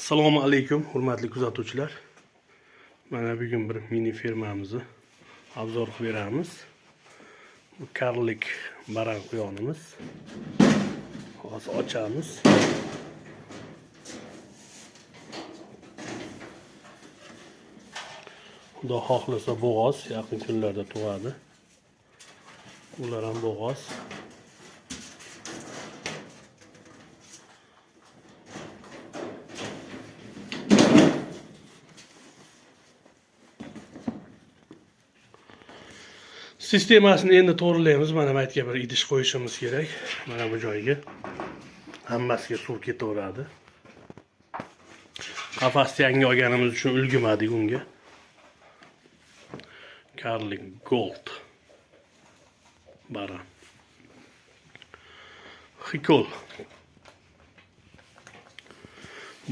Assalomu alaykum, hurmatli kuzatuvchilar. Mana bugun bir mini fermamizni obzor qilib beramiz. Bu karlik baran quyonimiz. Hozir ochamiz. Xudo xohlasa bo'g'oz yaqin kunlarda tug'adi. Ular ham bo'g'oz. Sistemasini endi to'g'rilaymiz. Mana bu yerga bir idish qo'yishimiz kerak. Mana bu joyga. Hammasiga suv ketaveradi. Qafasni yangi olganimiz uchun ulgurmadik unga. Karlik Gold. Baran. Xikol.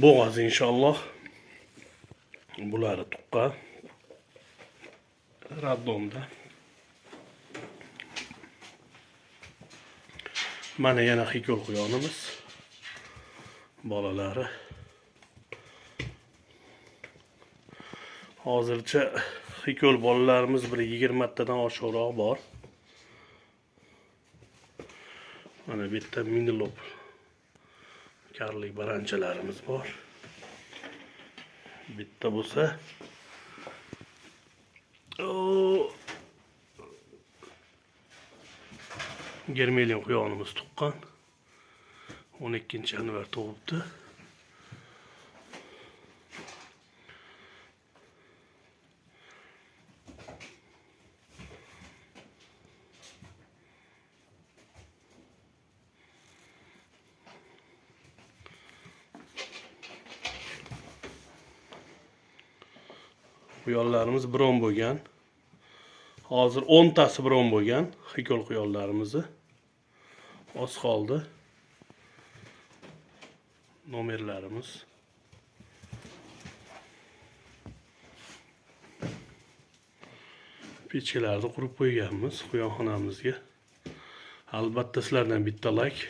Bo'g'oz inshaalloh. Bulari tuqqan. Raddomda. Mana yana xikol quyonimiz. Bolalari. Hozircha xikol bolalarimiz bir 20 tadan oshiqroq bor. Mana bu yerda minilop karlik baranchalarimiz bor. Bitta bo'lsa o Germelin quyonimiz tuqqan. 12 yanvar tug'ibdi. Quyonlarimiz biron bo'lgan. Hozir 10 tasi biron bo'lgan xikol quyonlarimizni. Oz qoldi. Nomerlarimiz. Pechkalarni qurib qo'yganmiz quyonxonamizga. Albatta sizlardan bitta like.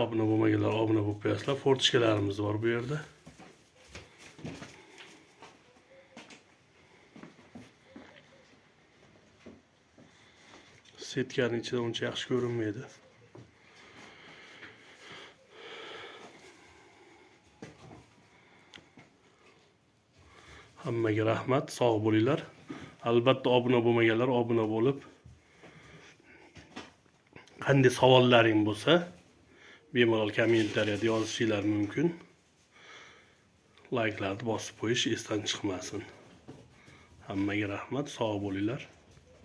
Obuna bo'lmaganlar obuna bo'lib qo'yasizlar. Fortichkalarimiz bor bu yerda. Setkaning ichida uncha yaxshi ko'rinmaydi. Hammaga rahmat, sog' bo'linglar. Albatta obuna bo'lmaganlar obuna bo'lib, qanday savollaring bo'lsa, bemalol kommentariyada yozishinglar mumkin. Layklarni bosib qo'yish esdan chiqmasin. Hammaga rahmat, sog' bo'linglar.